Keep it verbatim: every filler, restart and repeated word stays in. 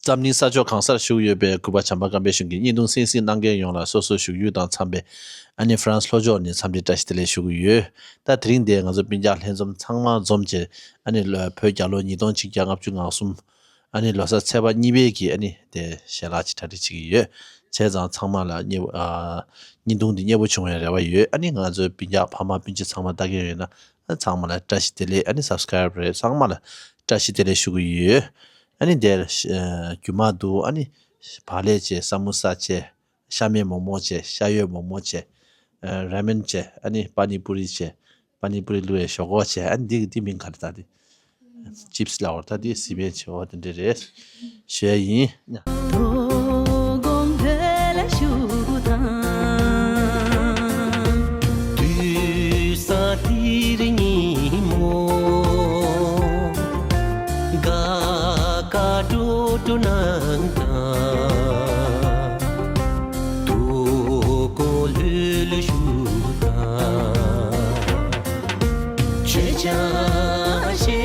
འཛམ་གླིང་ས་ཕྱོགས་གང་སར་བཞུགས་ཡོད་པའི་གུས་པ་བྱམས་པ་སྐམ་པའི་གཞུང་གི་བརྙན་ཐུང་གསན་གཟིགས་གནང་མཁན་ཡོངས་ལ་སོ་སོའི་བཞུགས་ཡུལ་དང་འཚམས་པའི་ཨ་ནི་ཧྥ་རན་སི་ལྷོ་ཕྱོགས་ནས་འཚམས་འདྲི་བཀྲ་ཤིས་བདེ་ལེགས་ཞུ་གི་ཡོད། ད་དེ་རིང་འདིར་ང་ཚོ་སྤུན་ཀྱག་ལྷན་འཛོམས་ཚང་མ་འཛོམས་བྱས་ཨ་ནི་ལོ་བོད་རྒྱལ་ལོ་ཉིས་སྟོང་ཆིག་བརྒྱ་ལྔ་བཅུ་ང་གསུམ་ཨ་ནི་ལོ་གསར་ཚེས་པ་གཉིས་པའི་གི་ཨ་ནི་དེ་ཞལ་ལག་ཅིག་གྲ་སྒྲིག་བྱེད་ཀྱི་ཡོད། བྱས་ཙང་ཚང་མ་ལ་བརྙན་ཨ་བརྙན་ཐུང་འདི་མཉེས་པོ་བྱུང་བའི་རེ་བ་ཡོད། ཨ་ནི་ང་ཚོའི་སྤུན་ཀྱག་ཕ་མ་སྤུན་མཆེད་ཚང་མ་ལྟ་མཁན་ཡོད་ན། ཚང་མ་ལ་བཀྲ་ཤིས་བདེ་ལེགས། ཨ་ནི་སབ་སི་ཀ་རེབ་རེད། ཚང་མ་ལ་བཀྲ་ཤིས་བདེ་ལེགས་ཞུ་གི་ཡོད། ཨ་ནི་དེར་རྒྱུ་མ་འདུག་ཨ་ནི་བག་ལེབ་བྱས། ས་མོ་ས་བྱས། ཤ་མེད་མོག་མོག་བྱས། ཤ་ཡོད་མོག་མོག་བྱས། ར་མེན་བྱས། ཨ་ནི་པ་ནི་པུ་རི་བྱས། པ་ནི་པུ་རི་བླུགས་པའི་ཞོག་ཁོག་བྱས། ཨ་ནི་འདི་གི་འདི་མིང་ག་རེ་ད་འདི། ཅིབ་སི་ལབ་པ་རེད། ད་དེ་སི་པན་བྱས་པ་དེ་འདྲ་རེད། ཞུ་ཡ་ཡིན། དོ་དགོང་བོད་ལ་བཞུགས་དང་། དུས་ས་འདིར་ཉིན་མོ། དགའ་དགའ་སྤྲོ་སྤྲོ་གནང་དང་། དོ་དགོང་ལྷོད་ལྷོད་བཞུགས་དང་། མཆོད་ཆང་ཞལ་